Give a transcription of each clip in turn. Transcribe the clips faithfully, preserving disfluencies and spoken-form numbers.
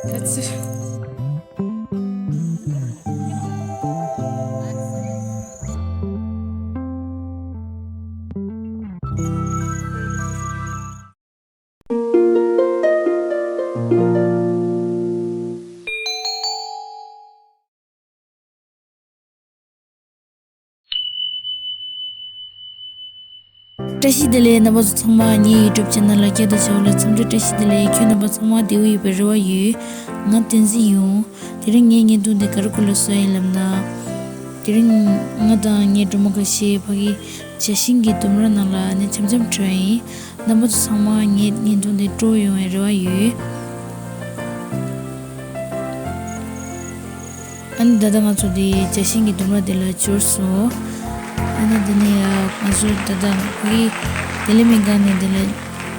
That's it. བཀྲ་ཤིས་བདེ་ལེགས། རྣམ་པ་ཚོ་ཚང་མ་ངའི་YouTube channel་ལ་བསྐྱར་དུ་བྱ་བ་ལ་འཚམས་འདྲི། བཀྲ་ཤིས་བདེ་ལེགས། ཁྱོད་རྣམ་པ་ཚང་མ་བདེ་པོ་ཡོད་པའི་རེ་བ་ཡོད། ང་བསྟན་འཛིན་ཡུང་། དེ་རིང་ངའི་བརྙན་ཐུང་འདི་ག་རེ་སྐོར་ལ་བཟོས་ཡིན་ལབ་ན། དེ་རིང་ང་དང་ངའི་སྒྲོལ་མ་ཁ་ཤས་ཕ་གི་བྱ་ཤིང་གི་ལྡུམ་ར་ནང་ལ་ནི་འཆམ་འཆམ་བྲོས་ཡིན། རྣམ་པ་ཚོ་ཚང་མ་ངའི་བརྙན་ཐུང་འདི་སྤྲོ་ཡོང་བའི་རེ་བ་ཡོད། ཨ་ནི་ད་ལྟ་ང་ཚོ་འདི་བྱ་ཤིང་གི་ལྡུམ་ར་འདི་ལ་འབྱོར་སོང་། ཨ་ནི་འདི་ནས་ང་ཚོ་ད་ལྟ་ཕ་གི་ལྡི་ལི་སྨན་ཁང་ནས་འདི་ལ་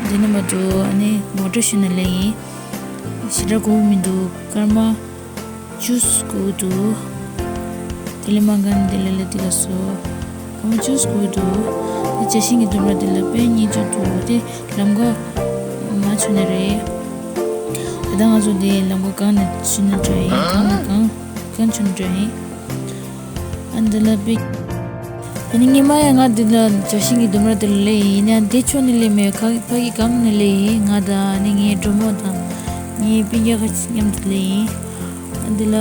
འདི་ནས་མ་གཏོགས་ཨ་ནི་མོ་ཊ་ཞོན་ནས་སླེབས་ཡིན། ཞེ་དྲག་དགོས་མི་འདུག་སྐར་མ་བཅུ་དགོས་འདུག་དེ་ལས་མ་གན་དེ་ལས་ལས་དེ་ག་སོ། སྐར་མ་བཅུ་དགོས་འདུག་དེ་བྱ་ཤིང་གི་ལྡུམ་ར་དེ་ལ་དཔེ་སྙིང་རྗེ་འདུག་དེ་ལམ་ཀ་མ་བྱུང་ན་རེད། ད་ལྟ་ང་ཚོ་དེ་ལམ་ཀ་གང་ནས་བྱུང་ན་འདྲ་ཡིན། གང་ནས་གང་གང་བྱུང་ན་འདྲ་ཡིན། ཨ་འདི་ལ་དཔེ། དེ་ནི་ཉི་མ་ཡང་ང་འདི་ལ་བྱ་ཤིང་གི་ལྡུམ་ར་དེ་ལ་སླེབས་ཡིན། ཡིན་ཡང་འདི་ཕྱོགས་ནས་སླེབས་མེད། ཁ་ཕ་གི་གང་ནས་སླེབས་ཡིན། ང་དང་ནི་ངའི་གྲོགས་མོ་དང་ངའི་སྤུན་ཀྱག་ཁ་ཅིག་མཉམ་དུ་སླེབས་ཡིན། ཨ་འདི་ལ་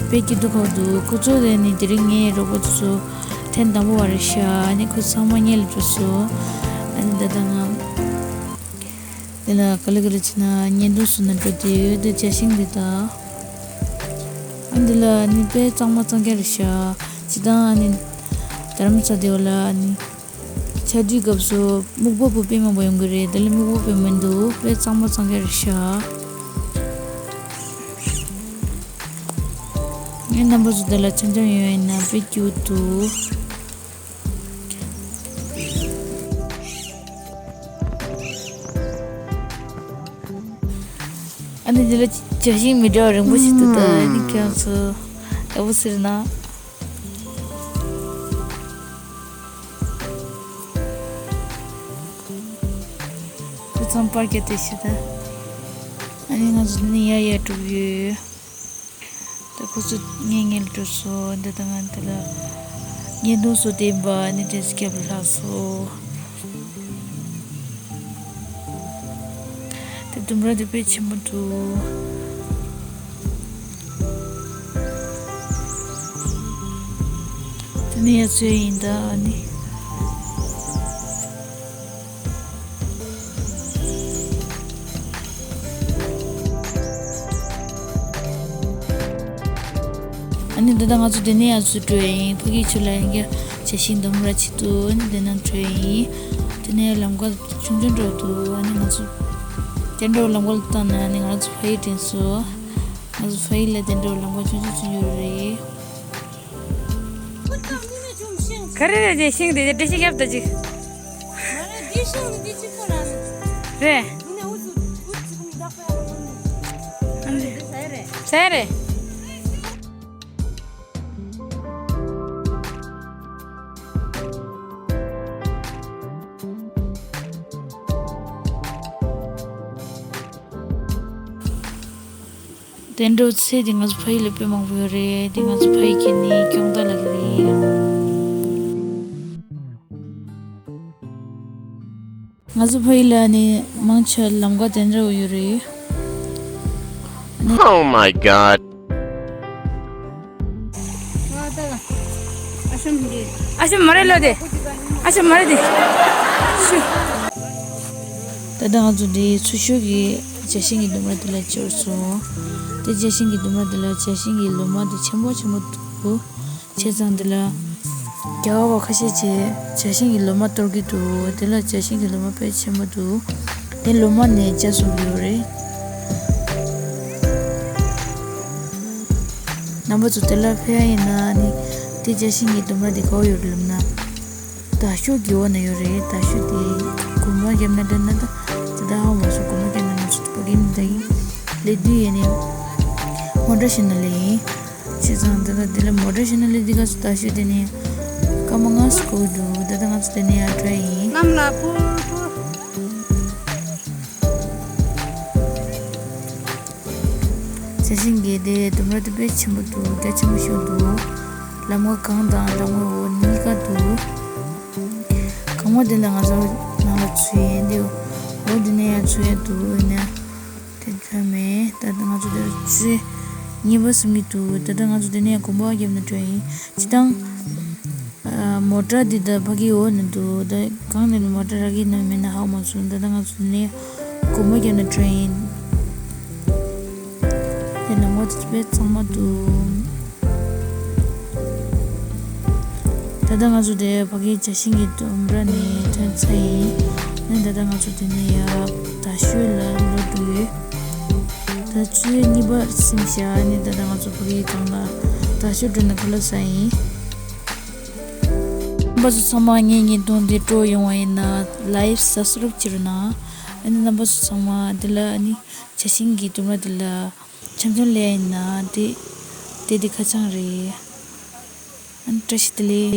དཔེ་སྐྱིད་སྡུག་ཁག་འདུག་ཁོ་ཚོ་དེ་ནི་དེ་རིང་ངའི་རོགས་པ་ཚོ་ཐེངས་དང་པོ་བ་རེད་ཤག་ཨ་ནི་ཁོ་ཚང་མ་སྔོན་ལ་འགྲོ་སོང་། ཨ་ནི་ད་ལྟ་ང་འདི་ལ་ག་ལེ་ག་ལེ་བྱས་ན་བརྙན་ཐུང་བཟོ་ན་འགྲོ་དུས་འདི་བྱ་ཤིང་འདི་དང་། ཨ་འདི་ལ་ནི་དཔེ་གཙང་མ་གཙང་རྐྱང་རེད་ཤག་སྤྱིར་བཏང་ཨ་ནི་རྡ་རམ་ས་དེ་བ་ལ་ཨ་ནི་ཆར་དུས་སྐབས་སུ་སྨུག་པ་པོ་དཔེ་མང་པོ་ཡོང་གི་རེད། དེ་ལ་སྨུག་པ་དཔེ་མི་འདུག་དཔེ་གཙང་མ་གཙང་རྐྱང་རེད་ཤག་ངས་རྣམ་པ་ཚོ་དེ་ལ་འཆམ་འཆམ་ཡོང་ཡིན་ན་དཔེ་སྐྱིད་པོ་འདུག་ཨ་ནི་འདི་ལ་བྱ་ཤིང་མི་འདྲ་བ་རིང་པོ་ཞིག་འདུག་ད་ཨ་ནི་ཁྱེད་ཚོ་ལྟ་བུ་ཟེར་ན། ཁོ་ཚང་པར་རྒྱག་དེ་ཤི་ད། ཨ་ནི་ང་ཚོ་ནི་ཡ་ཡ་འགྲོ་གི་ཡོད། ད་ཁོ་ཚོ་ངའི་ངལ་འགྲོ་སོང་། འདི་ད་ང་འདི་ལ་ཉེ་དུང་སོ་བསྟན་པ་ནི་དེ་སྐྱབས་ལྷག་སོང་། དེ་ལྡུམ་ར་དེ་དཔེ་ཆེན་པོ་འདུག་དེ་ནས་ཡ་ཚོ་ཡིན་ད་ཨ་ནི། ཨ་ནི་འདི་ད་ང་ཚོ་འདི་ནས་ཡང་ཚུར་འགྲོ་ཡ་ཡིན། ཕ་གི་ཆུ་ལ་ཡང་བྱ་ཤིང་ལྡུམ་ར་ཆེད་དུ་ཨ་ནི་འདི་ན་འགྲོ་ཡ་ཡིན། དེ་ནས་ལམ་ཀ་ཆུང་ཆུང་འགྲོ་འདུག་ཨ་ནི་ང་ཚོ་དེ་འགྲོ་ལམ་ཀ་ལ་བཏང་ནས་ཨ་ནི་ང་ཚོ་ཕ་གི་དྲན་སོང་། ང་ཚོ་ཕ་གི་ལ་དེ་འགྲོ་ལམ་ཀ་ཆུང་ཆུང་ཆུང་ཆུང་རེད། ག་རེ་རེད། དེ་ཤིང་དེ་འདྲ་ཞིག་བརྒྱབ་ད་ཅིག་རེད། ཟེར་རེད། དེ་འདྲ་ཚེ་འདི་ང་ཚོ་ཕ་ཡུལ་ལ་དཔེ་མང་པོ་ཡོད་རེད། དེ་ང་ཚོ་ཕ་ཡུལ་གྱི་ནི་སྐྱོང་རྟ་ལ་གི་རེད། ང་ཚོ་ཕ་ཡུལ་ལ་ནི་མང་ཆེ་ལམ་ཀ་དེ་འདྲ་ཡོད་རེད། Oh my God. ཨ་ཤོ་མ་རེད་ལོ་དེ། ཨ་ཤོ་མ་རེད་དེ། ཤུ། ད་ལྟ་ང་ཚོ་འདི་ཚུར་ཤོག་གི་བྱ་ཤིང་གི་ལྡུམ་ར་དེ་ལ་འབྱོར་སོང་། དེ་བྱ་ཤིང་གི་ལྡུམ་ར་དེ་ལ་བྱ་ཤིང་གི་ལོ་མ་དེ་ཆེན་པོ་ཆེན་པོ་འདུག་བྱས་ཙང་དེ་ལ་རྒྱ་གར་བ་ཁ་ཤས་ཀྱིས་བྱ་ཤིང་གི་ལོ་མ་གཏོར་གྱི་འདུག་དེ་ལ་བྱ་ཤིང་གི་ལོ་མ་དཔེ་ཆེན་པོ་འདུག་དེ་ལོ་མ་ནས་བྱ་བཟོ་གི་ཡོད་རེད། རྣམ་པ་ཚོ་དེ་ལ་ཕེབས་ཡ་ཡིན་ན་ནི་དེ་བྱ་ཤིང་གི་ལྡུམ་ར་དེ་ག་པར་ཡོད་རེད་ལབ་ན། དར་ཤོག་གི་འོག་ན་ཡོད་རེད། དར་ཤོག་དེ་གོམ་པ་བརྒྱབ་ན་འདྲ་ན་ད་ད་ད་ཧ་མ་སོང་། གོམ་པ་བརྒྱབ་ན་ང་ཚོ་ཕ་གི་ནས་ད་ཡིན་སླེབས་དུས་ཡིན་ནི་མོ་ཊ་ཞིག་ན་སླེབས་ཡིན། བྱས་ཙང་ད་ལྟ་འདི་ལ་མོ་ཊ་ཞིག་ན་སླེབས་དུས་ག་ཚོད་དར་ཤོག་དེ་ནས་སྐར་མ་ལྔ་ཙམ་འགོར་གྱི་འདུག་ད་ལྟ་ང་ཚོ་དེ་ནས་ཡར་འགྲོ་ཡ་ཡིན། གནམ་ལ་འཕུར་འཕུར། བྱ་ཤིང་གི་དེ་ལྡུམ་ར་དེ་དཔེ་ཆེན་པོ་འདུག་རྒྱ་ཆེན་པོ་ཞིག་འདུག་ལམ་ཁ་གང་དང་ལམ་ཁ་འོག་གཉིས་ཀ་འདུག་གང་མ་དེ་ལ་ང་ཚོ་ནང་ལ་ཚུད་ཡིན་དེ། འོག་དེ་ནས་ཡང་ཚུད་ཡིན་འདུག་ཡིན་ན། དེ་ཚོད་མེད། ད་ལྟ་ང་ཚོ་དེར་ཚུད་གཉིས་པ་སུམ་གྱི་འདུག་ད་ལྟ་ང་ཚོ་དེ་ནས་གོམ་པ་བརྒྱབ་ནས་འགྲོ་ཡིན། སྤྱི་བཏང་། ཨ། མོ་ཊ་འདི་ད་ཕ་གི་འོག་ནས་འདུག་ད་གང་ནས་མོ་ཊ་རག་གི་ན་མེད་ན་ཧ་གོ་མ་སོང་། ད་ལྟ་ང་ཚོ་དེ་ནས་གོམ་པ་བརྒྱབ་ནས་འགྲོ་ཡིན། དེ་ནང་པ་དེ་དཔེ་གཙང་མ་འདུག་ད་ལྟ་ང་ཚོ་དེ་ཕ་གིའི་བྱ་ཤིང་གི་ལྡུམ་ར་ནས་ཐོན་ཚར་ཡིན། ཨ་ནི་ད་ལྟ་ང་ཚོ་དེ་ནས་ཡར་དར་ཤོད་ལ་འགྲོ་འདུག་ཡོད། ད་ཚུད་གཉིས་པ་ཟིན་ཤག་ཨ་ནི་ད་ལྟ་ང་ཚོ་ཕ་གིའི་སྒང་ལ་དར་ཤོད་འགྲོ་ནས་ཁ་ལག་ཟ་ཡིན། རྣམ་པ་ཚོ་ཚང་མ་ངའི་བརྙན་ཐུང་འདི་སྤྲོ་ཡོང་བ་ཡིན་ན་ལའིག་སབ་སི་ཀ་རེབ་བྱེད་རོགས་གནང་། ཨ་ནི་རྣམ་པ་ཚོ་ཚང་མ་འདི་ལ་ཨ་ནི་བྱ་ཤིང་གི་ལྡུམ་ར་འདི་ལ་འཆམ་འཆམ་ལས་ཡིན་ན་དེ་དེ་དེ་ཁ་བྱང་རེད། ཨ་ནི་བཀྲ་ཤིས་བདེ་ལེགས།